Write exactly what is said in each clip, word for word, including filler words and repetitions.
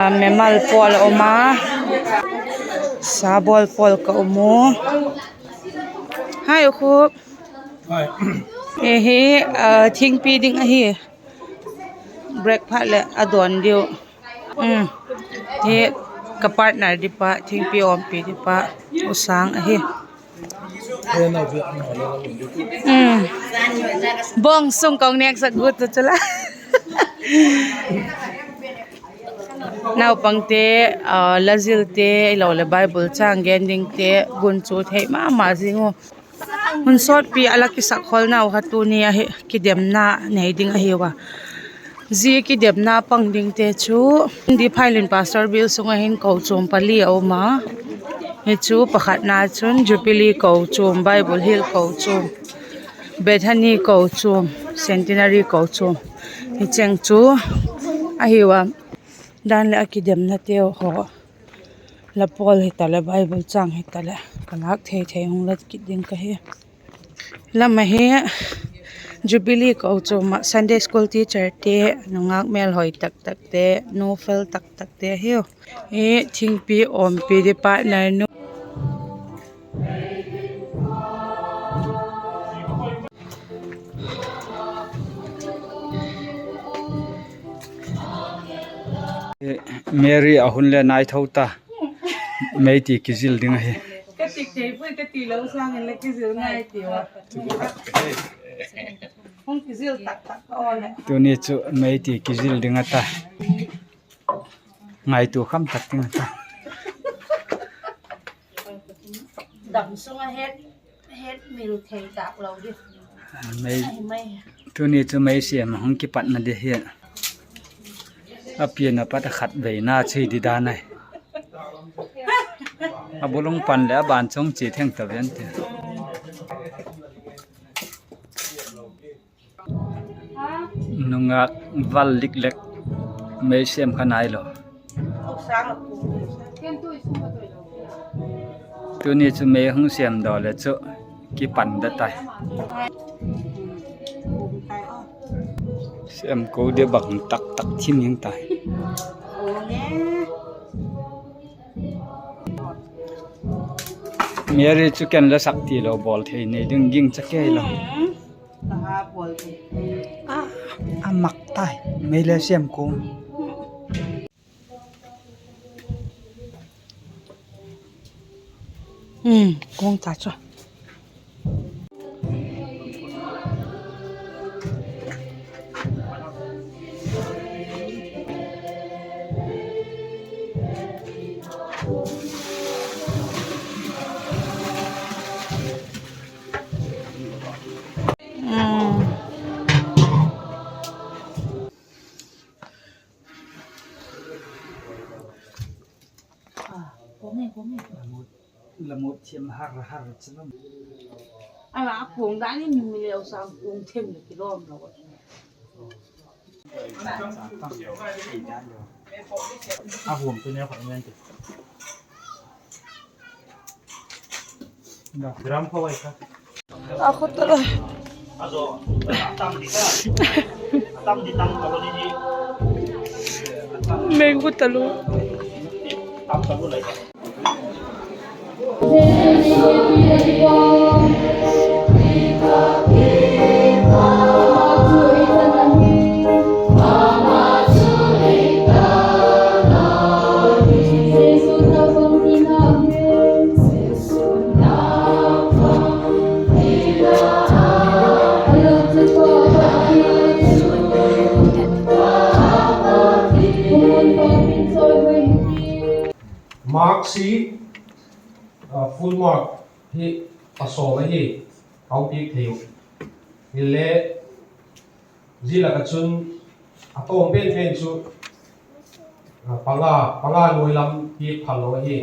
Memal pawl a um a, sa bawl pawl ka um u. Hai u khu. Hi, thingpi ding ahi. Break phat leh a dawn diu. Hi ka partner dipa, thingpi awmpi dipa, U Sang ahi. Bawng sung kong nêksak gut u chu la. Naupangte, la zilte, ahiloleh Bible châng gen dingte, gunchu thei ma ma zing u. Hun sawtpi a la kisak kholnau kha tuni ahi, kidemna nei ding ahiu a. Zia kidemna pang dingte chu, Diphailin Pastor Bial sung ah hin kochuam pali a um a. Hi chu pakhatna chun Jubilee kochuam, Bible Hill kochuam, Bethany kochuam, Centenary kochuam. Hi cheng chu ahiu a, dan leh a kidemnateu haw, la pawl hitaleh, Bible châng hitaleh ka lâk thei thei hung la kit ding ka hi. Lam ahi, Jubilee kochuam ah Sunday school teacherte, nungâk mêlhoi tak takte, nu fel tak takte ahiu. Hi thingpi awmpi di partner nu. Mary a hun le nai tho ta. Mei ti kizil ding ahi. Ka tik thei puai, ka ti lo sâng in la kizil ngai ti a. Tuni chu mei ti kizil ding a ta. Ngaitua kham tak ding a ta. Dam sung a het, het mil thei tak lo di. Tuni chu mei siam hung kipatna di hi. A pian a pat a khat veina chi di dan ahi. A bulung pan leh a ban chung chi theng ta ven ti. Nungâk val lik lek, mei siam kha nailo. Tuni chu mei hung siam daw leh chu kipan da tai. Siam ko de bang tak tak thim hing tai. Mary chu ken la sak tilo bawl thei nei ding ging cha kei lo. A mak tai, mei le siam ko. Kong ta chu. La mut thiam har har chu lam. A la kuang dan in mi leu sang kuang them le kilawm lo. A huam tu ne khat ngen ti. Gram kho ai kha. A kho ta lo. Meng kho ta lo. Mark si, ah, full mark hi a sawm ahi, ka hung piak thei uh. Hile, zia lak ah chun a tawm pen pen chu, ah, panga, panga nuai lam piak phal lo ahi.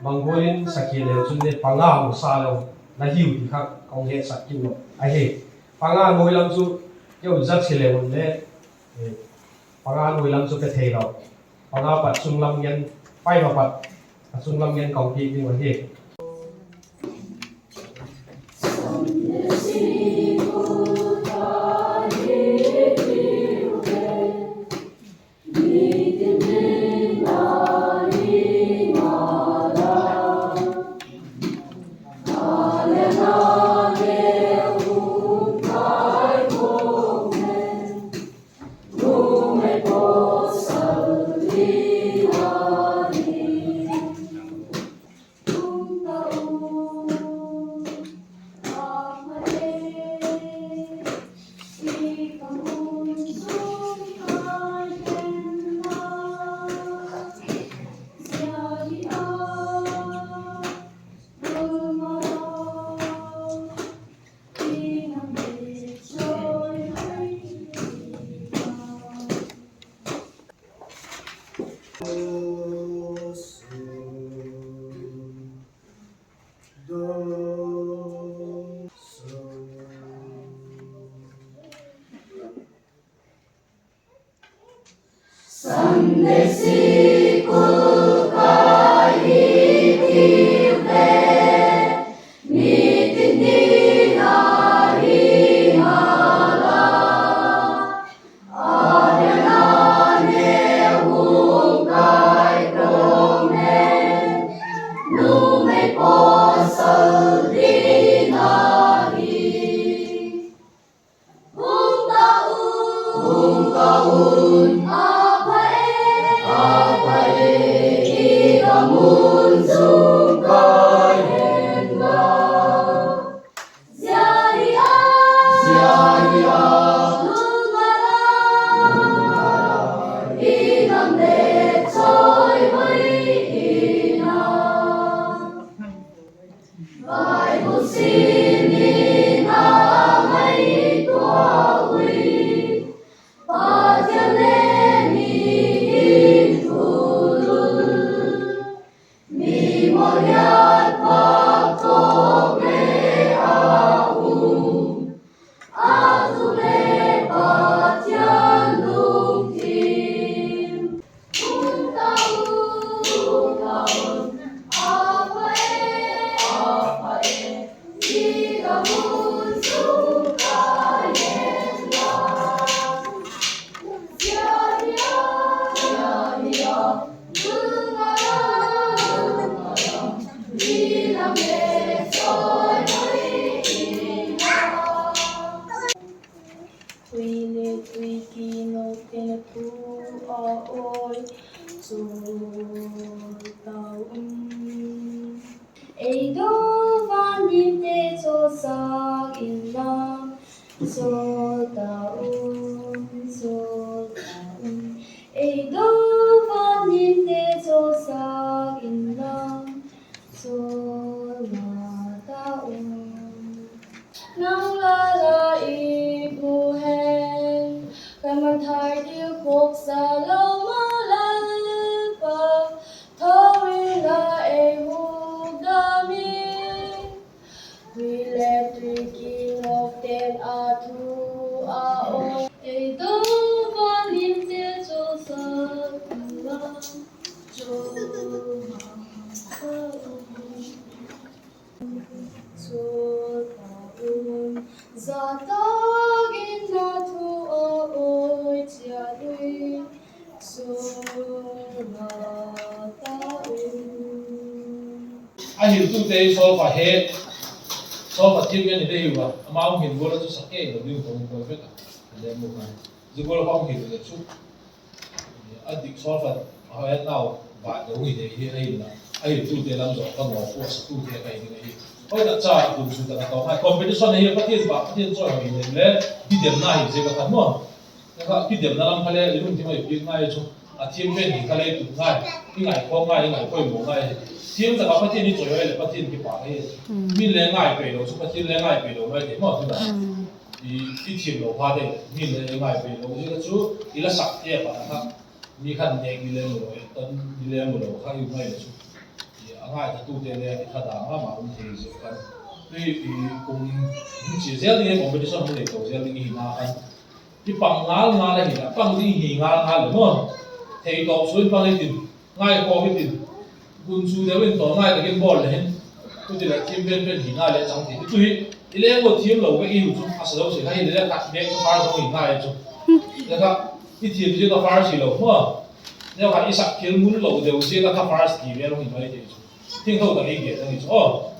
Bang gual in sakhial leu chun le panga u sa lo na hiu ti kha ka hung hetsak kit lo ahi. Panga nuai lam chu keu zat si leu le, eh, panga nuai lam chu pe thei lo. Panga pat sunglam ngen, five a pat a sunglam ngen ka hung piak ding ahi. Sunday school kai hi ti le, meeting ding ahi ngal a. A bel a ne hung kai kawm e, numei pawsal ding ahi. Hung ta un, hung ta un, a pha e, a pha e, i gam un zung kai hen la. Zia hi a, zia hi a, lung a la, i gam le chawihoi in a. Bible sim in a ngaitua ui, Pathian le mihing thulu, mi mawliat pâk tawk le a um, a thu le Pathian lungthim. Tui le tui kinokte thu a awi chawl ta un. Ei do van limte chawlsak inla, chawl ta un, chawl ta un. Ei do van limte chawlsak inla, chawl ta un. Nang la la i bu hen, ka mathai ding khawksa lo ma Lalpa, tho in la ei hukdam in. Tui le tui kinokte'n a thu a awi, ei do van limte chawlsak inla, chawl ta un. Chawl ta un, za tak in a thu a awi chiat ui, chawl ta un. A hiltute hi solfa he, solfa thiam pen i dei ua, amau hin gual a chu sak kei lo ding kong koi vek a, a lem lo ngai. Zia gual a hung hil le chu a dik solfa a hoi nau va lo hi dei hi ahi la, a hiltute lam zaw ka ngaw pua, satute ka hi ding ahi. Hoi tak cha gun su tak a tawng ngai, competition hi Pathian pa, Pathian chawihoi le, kidemna hi zia ka khan maw. Kha kidemna lam kha le i lungthim ah i piak ngai chu, a thiam pen hi kha le tut ngai, i ngaikhawk ngai, i ngaipoimaw ngai. Thiam tak a Pathian i chawihoi leh Pathian kipâk ahi. Mi le ngai pei lo chu, Pathian le ngai pei lo mai thei maw tu la. I, i thiam lo kha te, mi le ngai pei lo zia chu, i la sakte a pat a kha, mi khan nêk ding le mu lo, ton ding le mu lo kha i um ngai le chu, a ngaithatute le i thada ma ma um thei zia khan. Tui i kum chia zel ding, competition hung nei to zel ding i hina khan, i pang ngal ngal ahi la, pang ding hi ngal ngal le maw. Theitawp suin pang hitin, ngaikhawk hitin, gun su deu in tawn ngai tak in bawl le hin, chuti leh thiam pen pen hina le chang thei. Tu hi i leng ua thiam lo ka i u chu a sa zosia kha hi le, khat bêk chu first hung hi ngai chu. Le kha i thiam ziak a first hilo maw. Neu khat i sak thil mun lo deu ziak a kha first ti vel hung hi mai thei chu. Thiangtho tak i gen ding hi chu aw.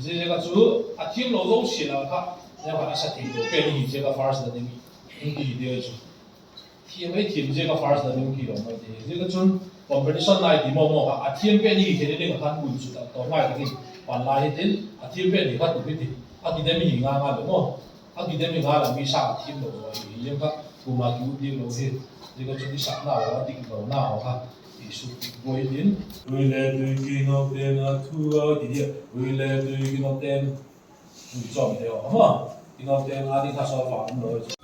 Ziaziak a chu a thiam lo zosia la kha, neu khat a sa thei lo pen hi ziak a first la ding hung hi ding chu. Thiam ei thiam ziak a first la ding hilo mai thei. Ziak a chun competition nai ti maw maw kha, a thiam pen hi thei ding a khan gun su tak tawng ngai tak in pan lai hitin, a thiam pen hi kha tu hitin, a kidem hi ngal ngal le maw. A kidem hi ngal a mi sâng a thiam lo zaw hi, hi ziang kha kum a ki ut diak lo hi. Ziak a chun i sakna haw, a dik lo na haw kha, i suk dik buai hitin. Tui le tui kinokte'n a thu a ti dia, tui le tui kinokte'n, tui chawmte haw, ama kinokte'n a ding kha solfa um lo chu.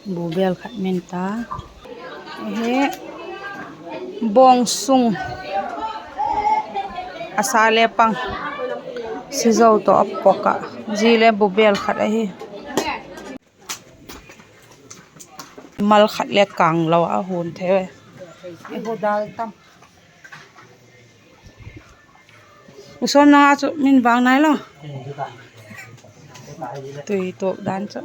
Bu bel khat men ta. Bawng sung a sa le pang, sizo tawh a pawk ah, zia le bubel khat ahi. Mal khat le kang lo a hun thei e. I hu dal tam. U Sawm, nang a chu min vang nai lo. Tui tuak dan chu.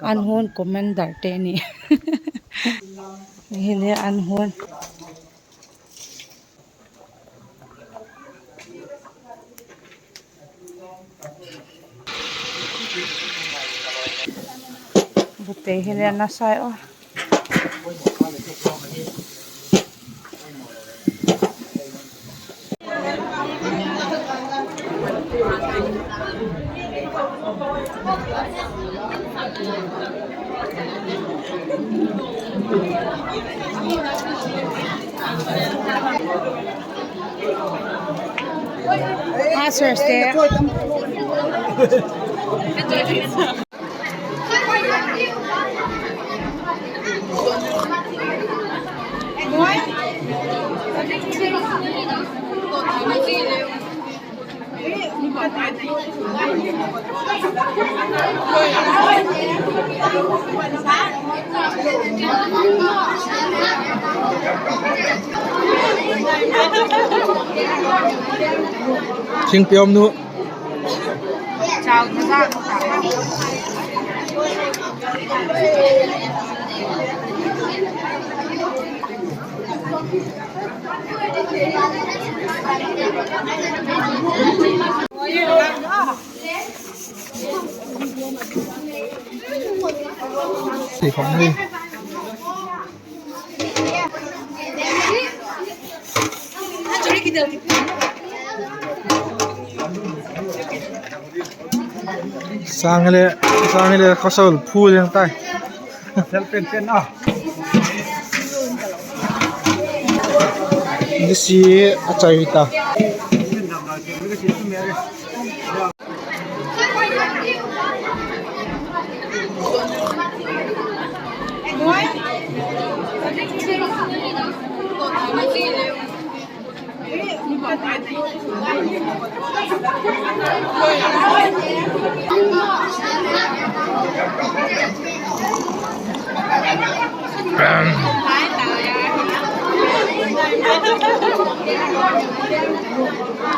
An hun commander te ni. Hile an hun. Bute hile na sai o. Ushers te. Thingpi um nu. Sâng le, sâng le khawsol phu leng tai. Sel pen pen a. Ni si a chai ta.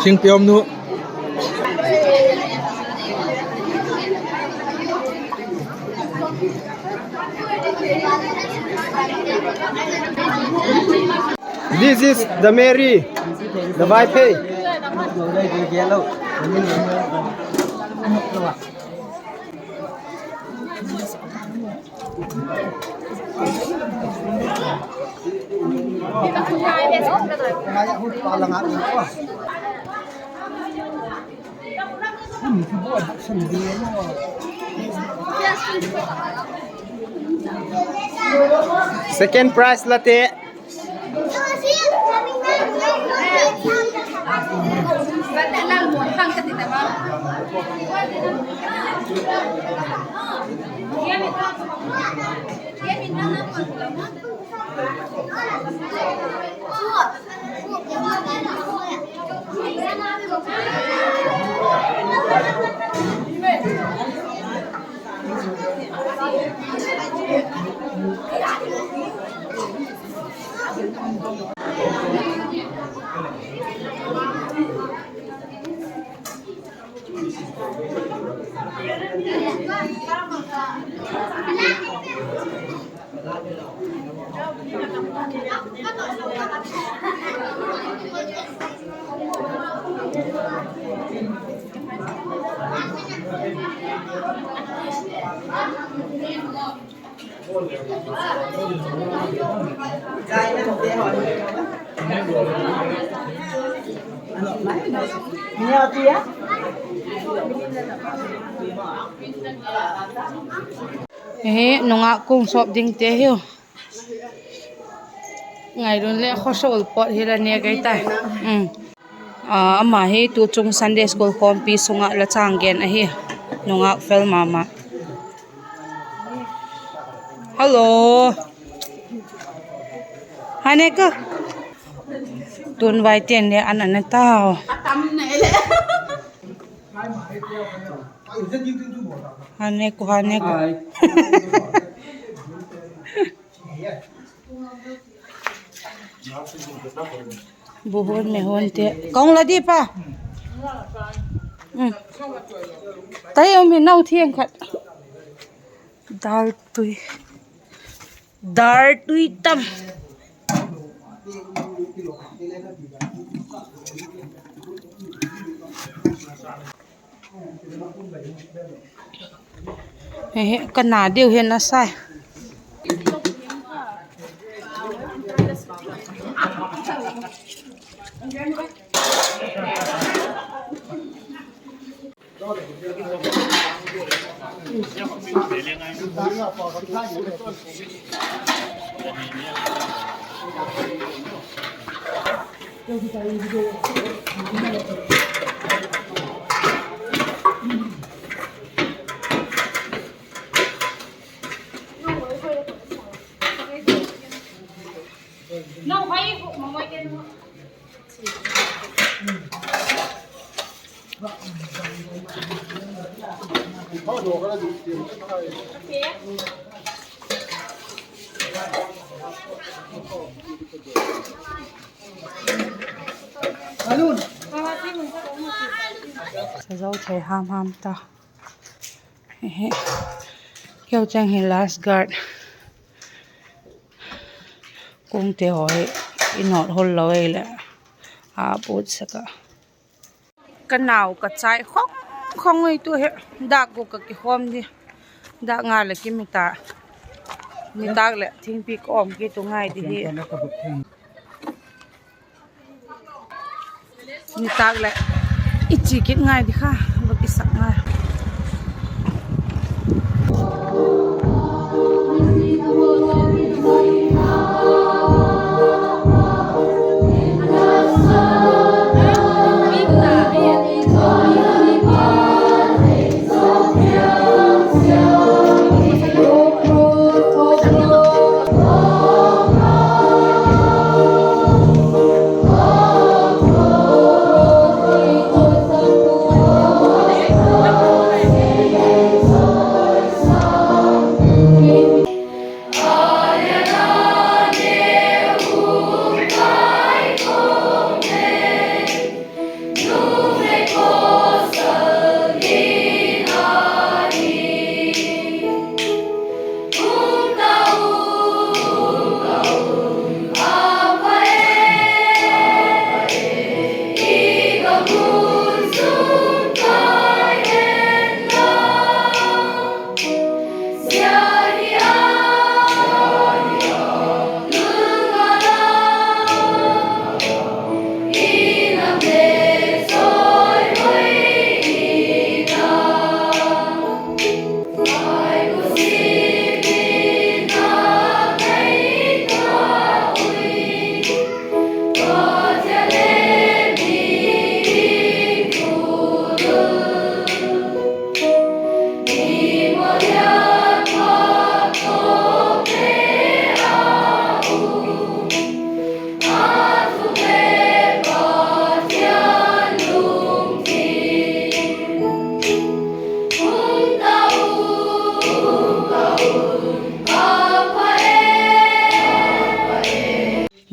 Thingpi um nu. This is the Mary, the Vaiphei. Second prize late. Hi nungak kung sawp dingte hiu. Ngailun le khawsawl pawt hi la nêk ei ta. Ama hi tu chung Sunday School khawmpi sung ah la châng gen ahi. Nungak fel ma ma. Hello. Hane ka. Tun vaite'n le an an a tau. Hane ku, hane ku. Bu hun me hun te. Kong la di pa. Tai um hi nau thiang khat. Dal tui. Dal tui tam. He, he, ka na deu hen a sai. Sa zo thei ham ham ta. Keu chang hi last guard. Kungte haw hi i nawt hol lo ei leh a put sak a. Ka nau ka chai khong khong ei tu hi. Dâk guk ka kikhawm di. Dâk nga leh kim hi ta. Nitâk leh thingpi ka awm kit u ngai di hi. Nitâk leh i chi kit ngai di kha, va kisak ngai.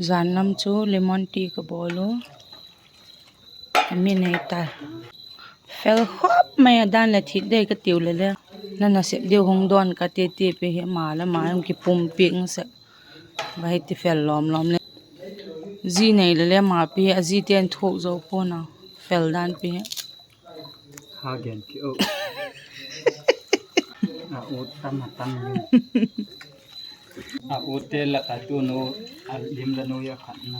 Jan lam chu lemon tea ka bawl u. A mi nei ta. Fel khop mai a, dan leh thit dei ka tiu le le. Na nasep diu hung dawn ka ti ti pi hi, ma la ma hung kipumpiak sek. Va hi ti fel lawm lawm le. Zi nei le le ma pi hi, a zite'n thuak zo pua'n a. Fel dan pi hi. Ha gen ki o. A ut tam a tam. A ute lak a tunu, a lim la nu a khatna.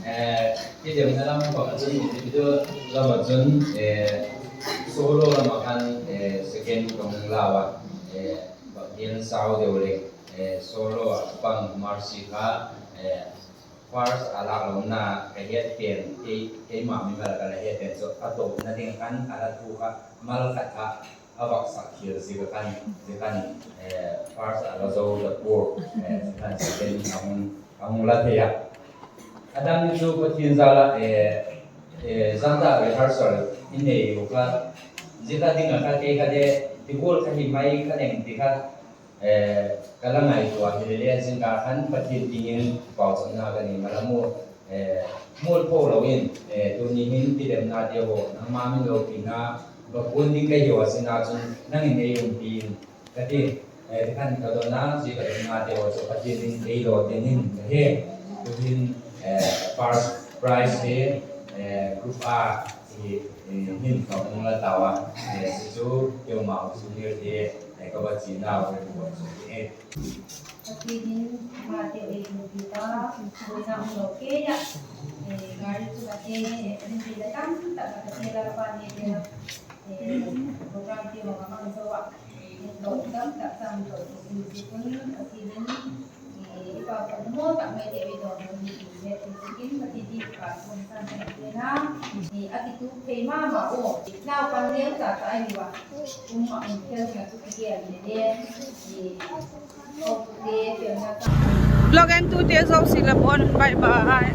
Eh, kidemna lam bang a chun, individual lam a chun, eh, solo lam a khan, eh, second ka hung lau a, eh, bang hian sau deu le, eh, solo a bang Mercy kha, eh, first a lâk lona ka het pen, kei, keima mimal a ka la het pen chu a tawpna ding khan a la thu kha mal khat kha a vak sak khial zik a khan, zik khan, eh, first a la zo ta pua, eh, zik khan second a hung, a hung la thei a. A dang chu Pathian jal a, eh, eh, zan tak rehearsal i nei u kha, zia kha ding a kha kei kha le, ti gual kha hi mai kha leng ti kha, eh, ka la ngaitua hi le le, zingkal khan Pathian kiang in pauchapna ka nei ma la mu, eh, mualpho lo in, eh, tuni hin kidemnate haw nangma min lopina va kuan ding ka hi a, zia chun nang in ei umpi in ka ti, eh, ti khan ka don a, zia ka donnate haw chu Pathian in ei lo dingin ka he. Tu hin, eh, first prize hi, eh, group A hi, eh, hin ka hung la tau a, eh, zia chu keimau junior te, eh, ka va chianau ka ti chu hi e. Pathian in mate ei umpi ta, buaina um lo kei a, eh, gari chu ka te, eh, min ti la tam tak a ka te la pa ni te la, eh, program ti ma ka mang zo a, eh, lo tam tak tam lo in ti kun Pathian in, eh, i pa ka mo tak mai te ei lo in ti he ti kin Pathian in ka kun san te na, eh, a ti tu thei ma ma u, na pan leu ta ta ai wa, um ma um kel na tu ki a ni le, eh, Vlog entute zosia la bon bye bye.